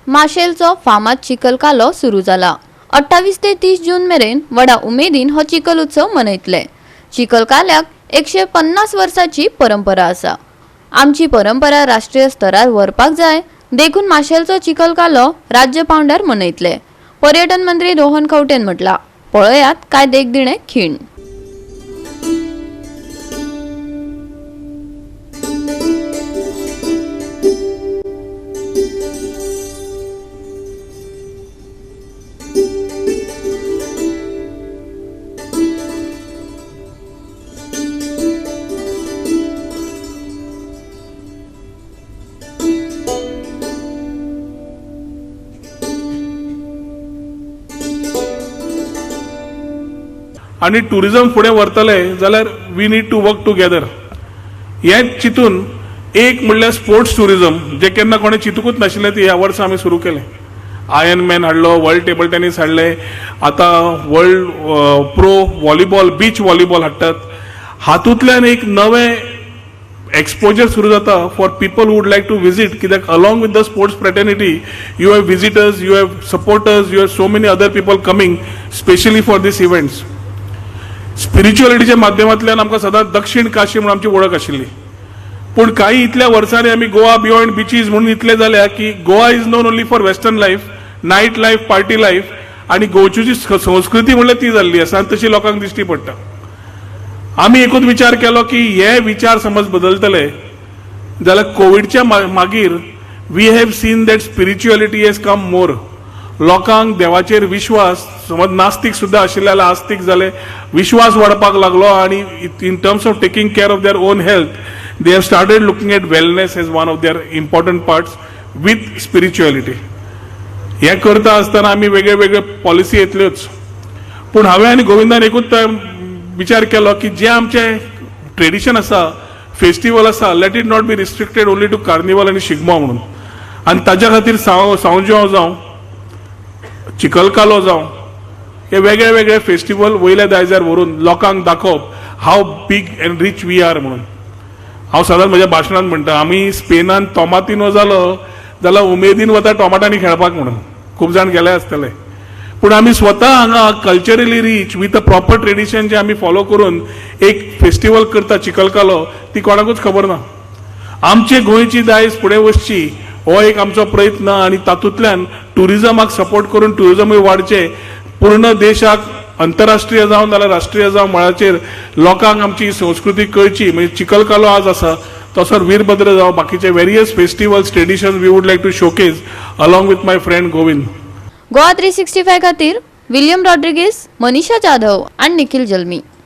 माशेलचो फामाद चिखल कालो सुरू जाला. 28 ते 30 जून मेरेन व्हडा उमेदीन हो चिखल उत्सव मनयतले. चिखल काल्याक 150 वर्साची परंपरा आसा. आमची परंपरा राष्ट्रीय स्तरार व्हरपाक जाय देखून माशेलचो चिखल कालो राज्य पावंड्यार मनयतले, पर्यटन मंत्री रोहन खंवटेन म्हटला. पळयात काय देखदिणे खीण. आनी टुरिजम फुडें व्हरतले जाल्यार we need to work together. हें चिंतून एक म्हणल्यार स्पोर्ट्स टुरिजम, जें केन्ना कोणें चिंतूकूच नाशिल्लें, ती ह्या वर्सा आमी सुरू केलें. आयर्न मॅन हाडलो, वर्ल्ड टेबल टेनीस हाडलें, आतां world pro volleyball, beach volleyball हाडटात. हातूंतल्यान एक नवें एक्सपोजर सुरू जाता for people would like to visit, कित्याक along with the sports fraternity you have visitors, you have supporters, you have so many other people coming specially for these events. स्पिरिच्युअलिटीच्या माध्यमांतल्यान आमकां सदांच दक्षिण काशी म्हणून आमची वळख आशिल्ली, पूण काही इतल्या वर्सांनी आमी गोवा बियॉन्ड बिचीज म्हणून इतले जाल्या की Goa is known only for western life, night life, party life, आनी गोंयची जी संस्कृती म्हणल्यार ती जाल्ली आसा आनी तशी लोकांक दिश्टी पडटा. आमी एकूच विचार केलो की हे विचार समज बदलतले जाल्यार कोविडच्या मागीर we have seen that spirituality has come more. लोकांक देवाचेर विश्वास, समज नास्तीक सुद्दां आशिल्ले जाल्यार आस्तीक जाले, विश्वास वाडपाक लागलो आनी in terms of taking care of their own health they have started looking at wellness as one of their important parts with spirituality. हें करता आसतना आमी वेगळे वेगळे पॉलिसी येतल्योच, पूण हांवें आनी गोविंदान एकूच विचार केलो की जें आमचें ट्रेडिशन आसा, फेस्टिवल आसा, let it not be restricted only to carnival आनी शिगमो म्हणून. आनी ताज्या खातीर सांव जावं, चिखलकालो जावं, हे वेगळे वेगळे फेस्टिवल वयल्या दायजार व्हरून लोकांक दाखोवप how big and rich we are म्हणून. हांव सदांच म्हज्या भाशणांत म्हणटा, आमी स्पेनान तोमातिनो जालो जाल्यार उमेदीन वता टोमाटांनी खेळपाक म्हणून. खूब जाण गेले आसतले, पूण आमी स्वता हांगा culturally rich with a proper tradition जे आमी फॉलो करून एक फेस्टिवल करता चिखलकालो, ती कोणाकूच खबर ना. आमचे गोंयची दायज फुडें वचची हो एक आमचो प्रयत्न आनी तातूंतल्यान टुरिजमाक सपोर्ट करून टुरिजमूय वाडचें, पूर्ण देशाक अंतरराष्ट्रीय जावं नाल्यार राष्ट्रीय जावं मळाचेर लोकांक आमची संस्कृती कळची. म्हणजे चिखलकालो आज आसा तसोच वीरभद्र जावं, बाकीचे various festivals, tradition we would like to showcase along with my friend Govind. Goa 365 खातीर विलियम रॉड्रिगीस, मनीषा जाधव आनी निखिल जल्मी.